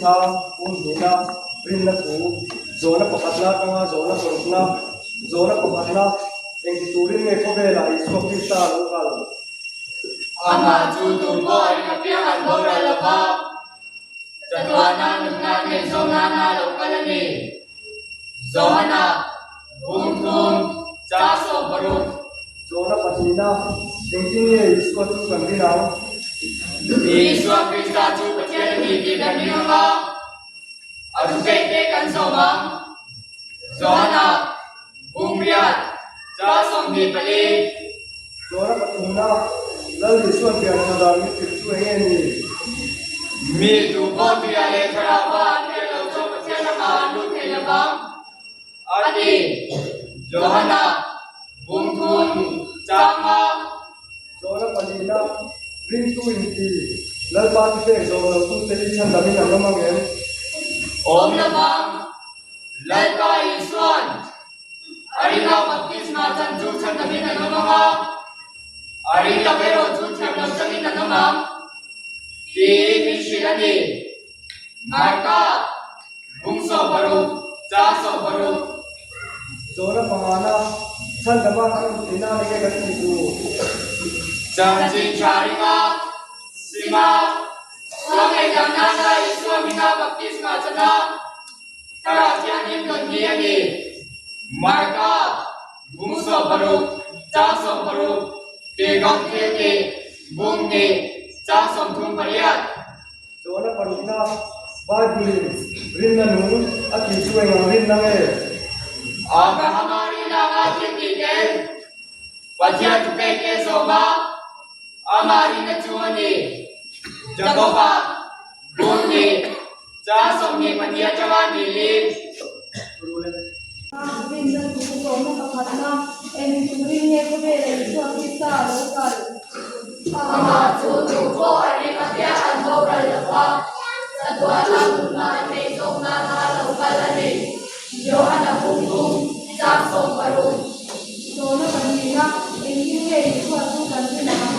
Krista pum hnihna rinna thu, zawhna pakhatna atanga zawhna parukna, zawhna pakhatna, engti turin nge khawvelah Isua Krista a lo kal? Amah chu tu pawh a ring apiang an boral lo va, chatuana nunna neih zawng nana lo kal a ni. Johana bung thum cha 60. Zawhna pahnihna, Engtin nge Isua chu kan rin ang? Isua Krista chu Pathian a ni tih kan ring ang a, a thupeihte kan zawm ang. Johana bung riat cha 24. Zawhna pathumna, Lal Isua'n pianchha dan mi tirh chu eng nge ni? Mi tu pawh tuia leh thlarauva an pian lo chuan Pathian ramah an lut thei lo vang, a ti. Johana bung thum changa. Zawhna pahnihna, Ringtu inti, Lalpa thupek zawm lo tute hi chhandamin an awm ang em? Awm lo vang, Lalpa Isua'n A ring a baptisma chan chu chhandamin an awm ang a, a ring lo erawh chu thiam lo changin an awm ang, tiin min hrilh a ni. Marka, bung 60, chang 60. Zawhna pangana, Chhandama kan awm theihna a ni nge kan tih tur? Chanchin tha ringa, sima, sual ngaihdam nana Isua hminga baptisma chana, Thlarau Thianghlim dawn hi a ni. Marka, bung 60, chang 60, Tirhkoh thil tih, bung 2, chang 38. Zawhna parukna, Bible-in rinna nung a tih chu eng ang rinna nge? Abrahama rinna anga thil tih tel, Pathian thupek te zawm a, Amah rinna chu a ni. Jakoba, bung 2, chang 22 atanga 4. Rinna chu zawhna pakhatna, eng turin nge khawvela Isua Krista a lo kal? Amah chu tu pawh a ring apiang an boral lo va, chatuana nunna an neih zawk nana a lo kal a ni. Johana bung thum, chang 60. Zawhna pahnihna, engtin nge Isua chu kan rin ang?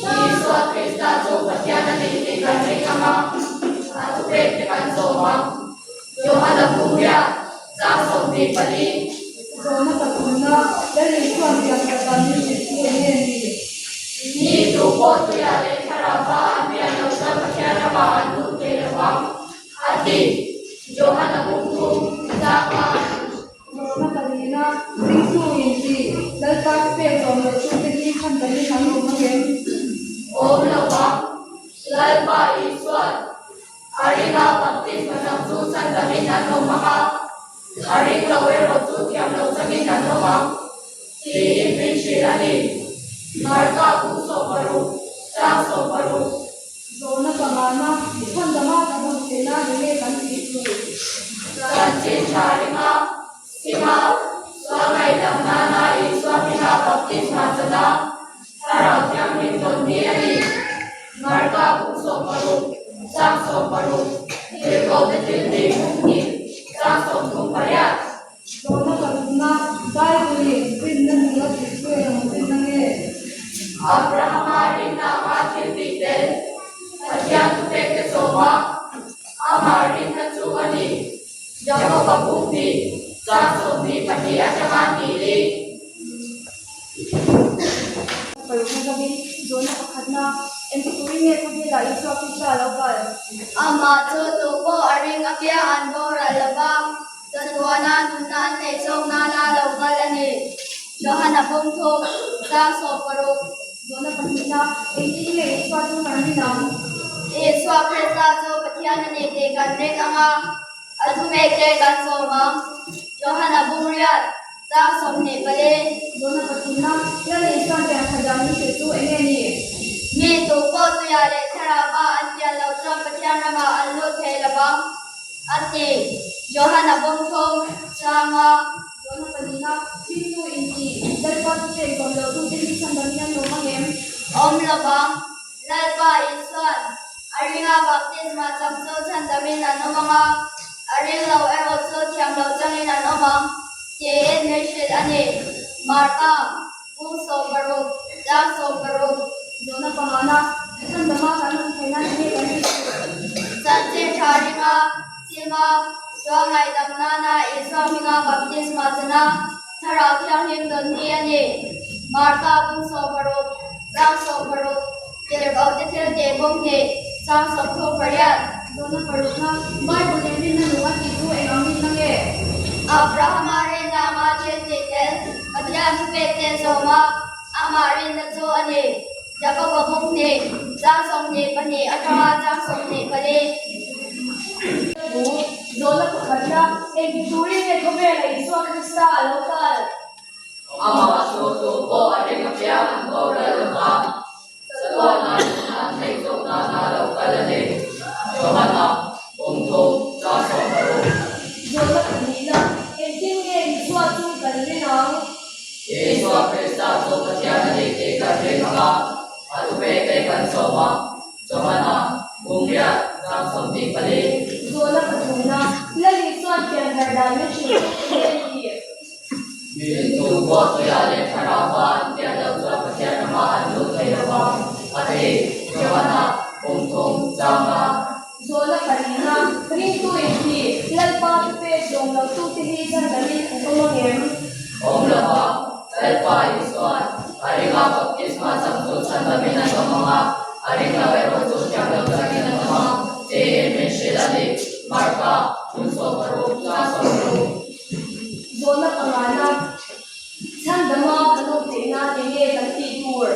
Isua Krista chu Pathian a ni tih kan ring ang a, a thupek te kan zawm ang. Johana bung riat, chang 24. Zawhna pathumna, Lal Isua'n pian khat dan min hrilh chu eng nge ni? Mi tu pawh tuiah leh thlarauva an pian loh chuan Pathian ramah an lut thei lo vang, a ti. Johana bung thum, chang a. Zawhna pahnihna, Ringtu inti, Lalpa thupek zawm loh tute hi chhandamin an awm ang em? Awm lo vang, Lalpa Isua'n a ringa baptisma chang chu chhandamin an awm ang a, a ring lo erawh chu thiam lo changin an awm ang, tiin min hrilh a ni. Marka bung 60, chang 60. Zawhna pangana, Chhandama kan awm theihna ni nge kan tih tur? Chanchin tha ringa, sima, sual ngaihdam nana Isua hminga baptisma chana Thlarau Thianghlim dawn hi a ni. Marka bung 60, chang 60, Tirhkohte thil tih bung 2, chang 38. Zawhna pathumna, Bible-in rinna nung a tih chu eng ang rinna nge? Abrahama rinna anga thil tih tel, Pathian thupek te zawm a, amah rinna chu a ni. Jakoba bung 2, chang 22 atanga 4. Parukna zawngin zawhna pakhatna, Engti turin nge khawvelah Isua Krista a lo kal? Amah chu tu pawh a ring apiang an boral lo va. Chatuana nunna an neih chawk nana lo kal a ni. Johana bawm thum, chang 60. Zawhna pahnihna, Engtin nge Isua chu kan rin ang? Isua Krista chu Pathian a ni tih kan ring ang a, a thupekte kan zawm ang. Johana bung riat, chang 24. Zawhna pathumna, Lal Isua'n pianthar dan min hrilh chu eng nge ni? Mi tu pawh tuiah leh thlarauva an pian loh chuan Pathian ramah an lut thei lo vang. A ti, Johana bawm thawm changa. Zawhna pahnihna, Ringtu inti, Lalpa thupek zawm loh tute hi chhandamin an awm ang em? Awm lo vang, Lalpa Isua'n a ringa baptisma chang chu chhandamin an awm ang a, a ring lo erawh chu thiam loh changin an awm ang, tiin min hrilh a ni. Marka, bung 60, chang 60. Zawhna pangana, Chhandama kan awm theihna enge kan tih tur? Chanchin tha ringa. Sima, Sual ngaihdam nana Isua hminga baptisma chana Thlarau Thianghlim dawn hi a ni. Marka bung 60, chang 60, Tirhkohte thil teh bung hnih, chang 38. Zawhna parukna, Bible in rinna nung a tih chu eng ang rinna nge? Abrahama rinna anga thil tih tel, Pathian thupek te zawma amah rinna chu a ni. Jakoba bung hnih, chang 22 atanga chang 24. Thu, Zawhna pakhatna, Engti turin nge khawvela Isua Krista a lo kal? Amah chu tu pawh a ring apiang an boral lo va, chatuana nunna an neih zawk nana lo kal a ni. Johana, Kum thum, chang 60. Zawhna pahnihna, Engtin nge Isua chu kan rin ang? Isua Krista chu Pathian a ni tih kan ring ang a, a thupekte kan sawm a. Johana, Kum riat, chang 24. Zawhna pathumna, Lal Isua'n pianthar dan min hrilh chu eng nge ni? Min tu pawh tuia leh thlarauva an pian loh chuan Pathian ramah an lut thei lo vang, a ti. Johana, Kum thum, chang a. Zawhna pahnihna, Ringtu inti, Lalpa thupek zawm loh tute hi chhandamin an awm ang em? Awm lo vang, Lalpa Isua'n a ringa baptisma chang chu chhandamin an awm ang a, a ring lo erawh chu thiam lo changin an awm ang, tiin min hrilh a ni. Marka, Kum 60, chang 60. Zawhna pangana, Chhandama kan awm theih nan eng nge kan tih tur?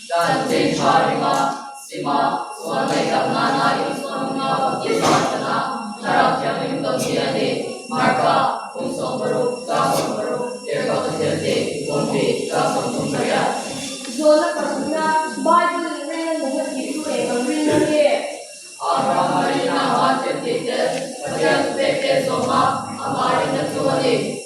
Chanchin tha ringa Sima sual ngaihdam nana Isua hminga baptisma chana Thlarau Thianghlim dawn hi a ni. Marka, kum 60, chang 60, Tirhkohte thil tih, kum hnih, chang 38. Zawhna parukna, Bible in rinna nung a tih chu eng ang rinna nge? Abrahama rinna anga thil tih te, Pathian thupek te zawma amah rinna chu a ni.